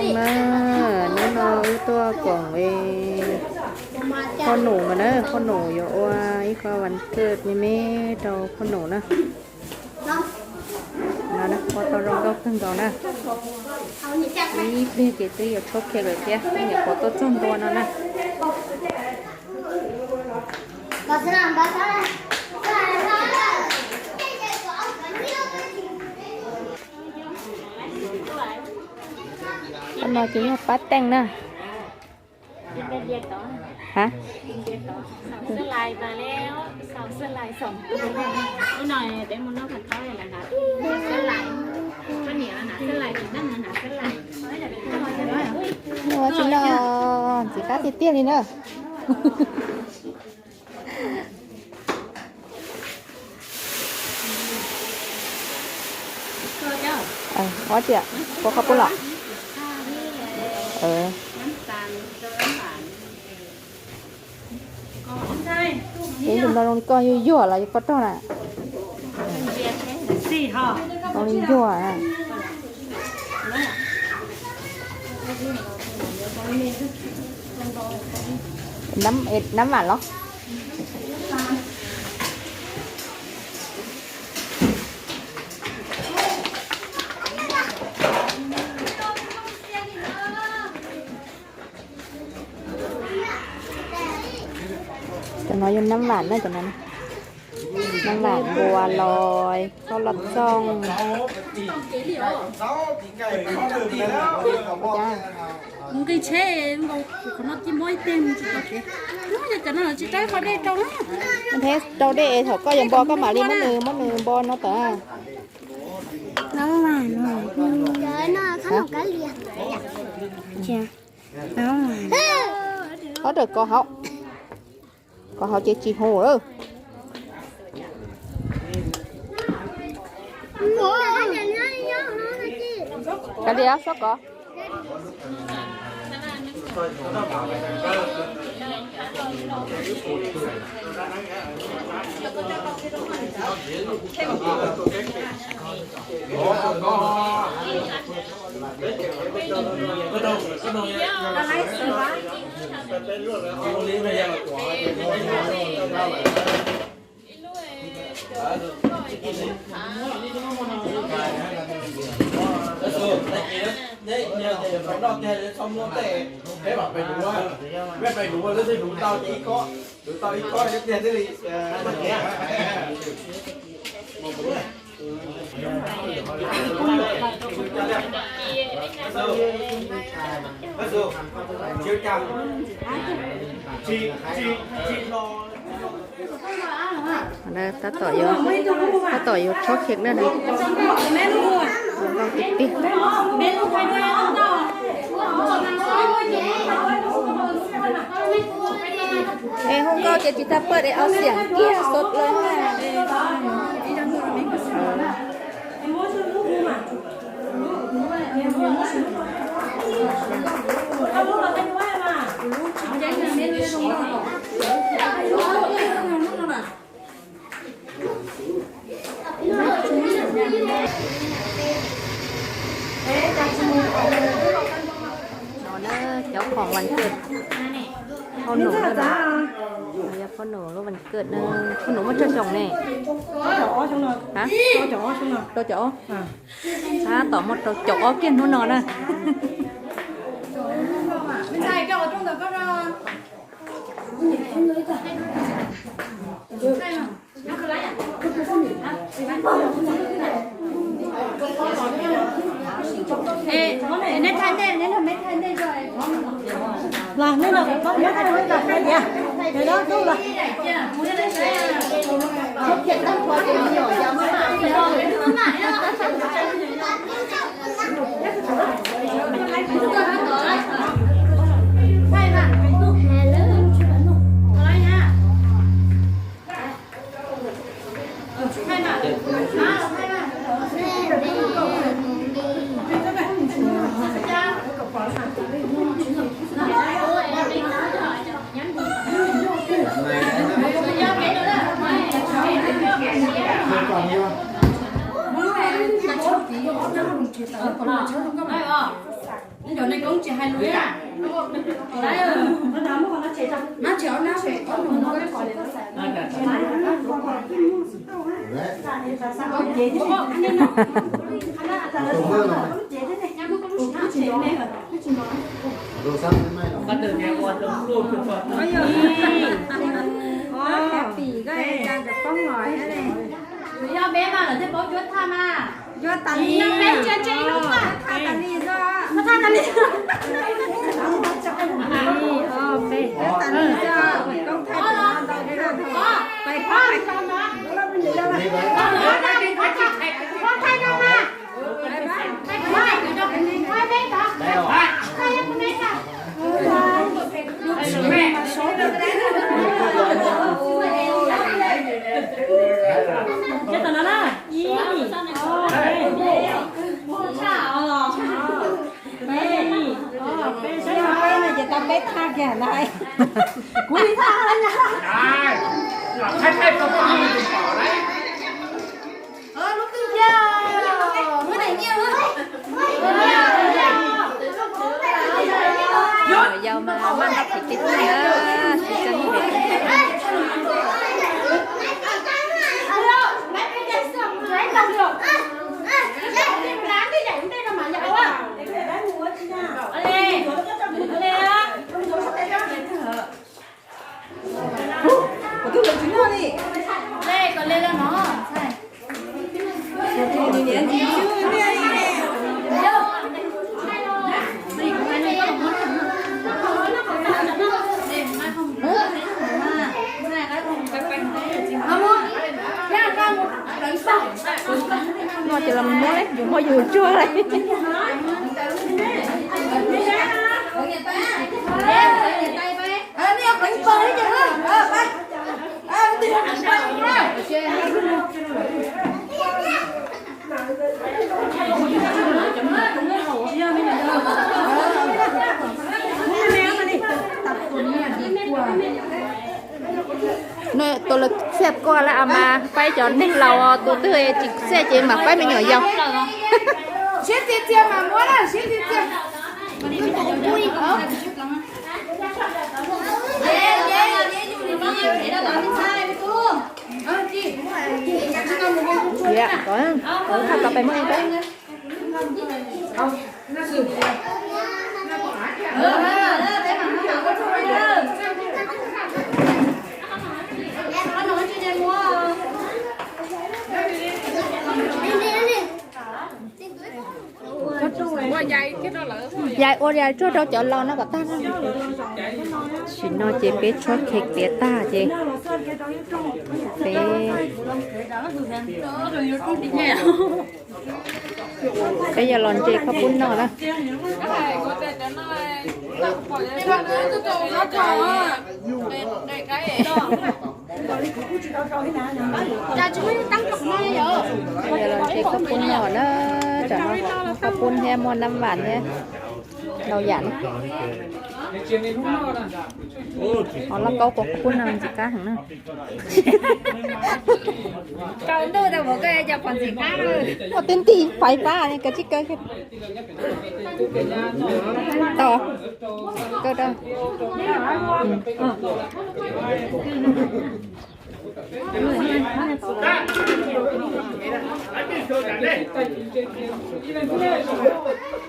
Na, hnub no wb tuaj koom es Phauj Num mas na, Phauj Num yuav ua ib qho vas kawj me me rau Phauj Num na. No ua tau zoo nkauj kawg nkaus na. Ib pliag ces twb yuav tshuab kiag lawm thiab, nyuam qhuav tuaj txog ntua no na. Qhov no ces yog pab teej na. Hab, ua tsis no, ntxim qab tiag tiag li na. Ob tiam, kua qhov pub los. Ib lub no zoo li koj yuag yuag los yuav poj rog na. Zoo li yuag na. Nab vam los. Cov no yog nab vam na, cov no nab vam npua los, txhob los txooj. Thiab rau dej thaum koj yuav npo koj mam li muab nws, muab nws npo no tod. Ob rawm kov hauv, kov hauv ces tsis hu lawm. Kav liam, sob kov. Tab tom yuav, tab tom yuav tshuab kiag na. Zoo tiag tiag. Es hu nkauj ces tsis tag paj es au xiam kiag xov lawm. No na, cov khoom vas kawj Phauj Num na. Yog Phauj Num lub vas kawj na. Phauj Num muaj tsawg xyoo ne? Rau caum ob. Tab tom muaj rau caum ob kiag hnub no na. Yog peb mas lawv thiaj paub cuab thaj mas. Cuab tas li. Peb cuab tas li xwb. Cuab tas li xwb. Koob thaij ntau thaj. Peb pab. Peb, peb, peb no ces tau peb thaj kiag na. Kuv li thaj na. Lub twg thiab? Muab daim nyiaj. Yau mas maj nroj phem tib tug na. No ces los muab, yus muab yus tsuag lawm. No tus lawv xiaj koj lawm mas pab cov neeg laus, tus twg tsis xiaj ces mam pab me nyuam yaus. Siab txias txias mas muab na, siab txias txias. Thaj tau peb muab peb. Yais ua yais tsuag rau cov laus no kom tag na. Tam sim no ces peb tshuab khe tiav tag ces peb, peb yuav los ntse khaub poob noj na. Peb yuav los ntse khaub poob noj na, tsam no khaub poob thiab muaj nab vam thiab ntau yam na. Ho lauj kaub kua khaub poob no ntxim qab heev na. Muaj tib nti faiv pab kav tsij kaw. Tau, kaw rau.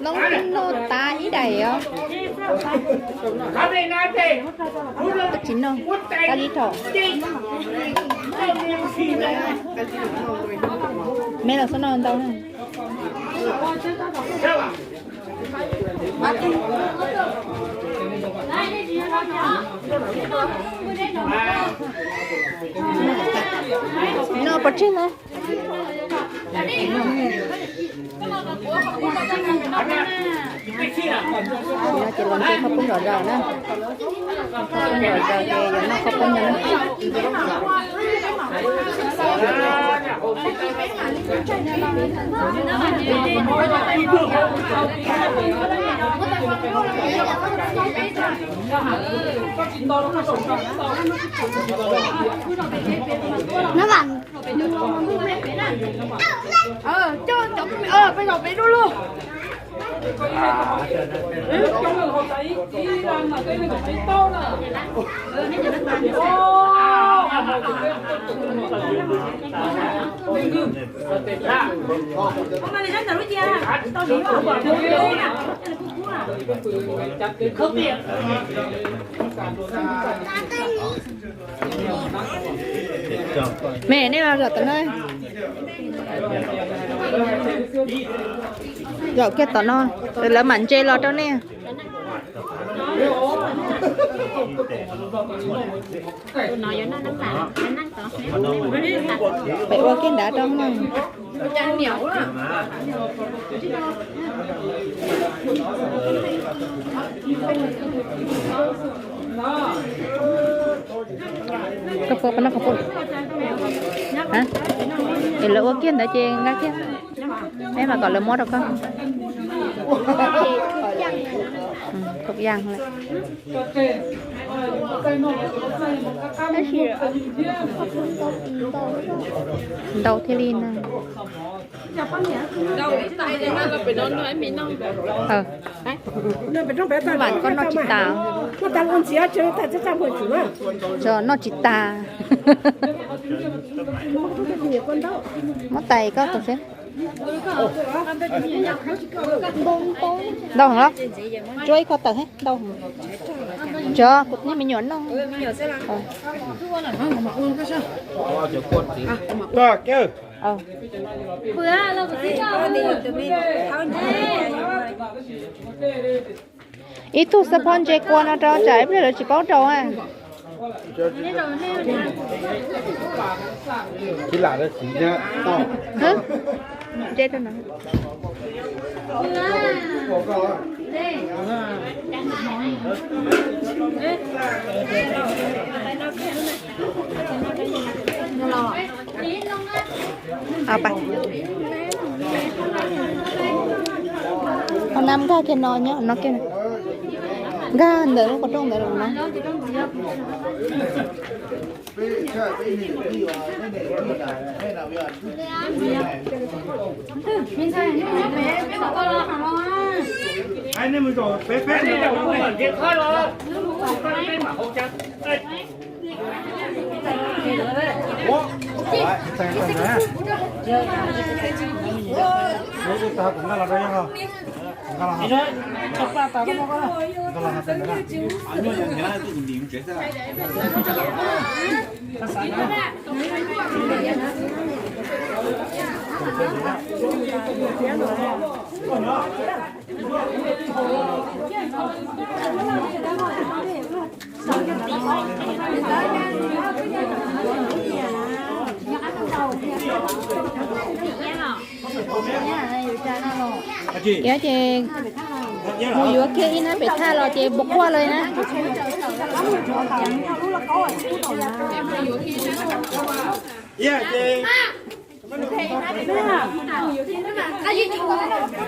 Loob noj tas ib daim os. Tab sis no, tab ib thaum. Me los xub no ntau na. No pov tseg na. Ces los ntse khaub poob zom zaws na. Khaub poob zom zaws ces yuav noj khaub poob no. Nó vàng. Ờ, cho cháu, ờ, bây giờ bé đu luôn. Mej, nej los zaum tom no. Zaum kiag tom no, lawv mam ntse los rau nej. Peb ua kiag nrad rau no. Koj puas, koj noj koj puas? Hab, es lawv ua kiag ntawd ces nqa kiag, peb mas kom lawv muab rau koj. Thauj yaj lawm. Ntau thiaj li na. Vam koj noj tsis tas. Noj tsis tas. Muab tais koj tus xwb. Ntau heev los? Tsuab ib qho tawm thiab, ntau heev. Tso kuv nej me nyuam noj. Ib tug xab phob ntse kua no rau tsam ib pliag lawv tsis paub rau. Ntse rau no. Qhov no nkag kiag no nyob no kiag, nkag ntawm lub qhov rooj ntawd los no. Yog ces mus yuav kiag ib hnab pem thaj los ces npua quaj lawm na.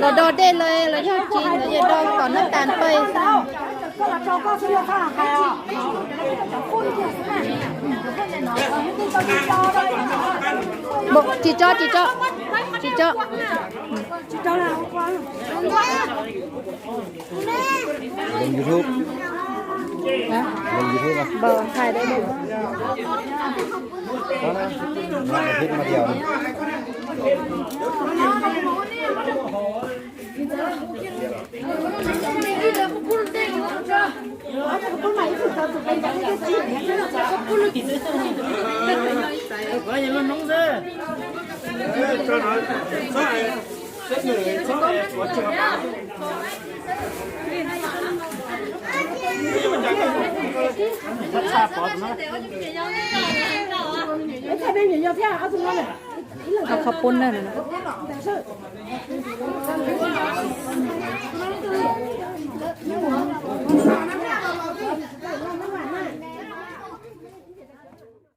Los do dej lawm los yog tsis los yog do tom nab tas pawg xwb. Tsis tso, tsis tso, tsis tso. Lub YouTube, lub YouTube, hais da da. Qhov pub na.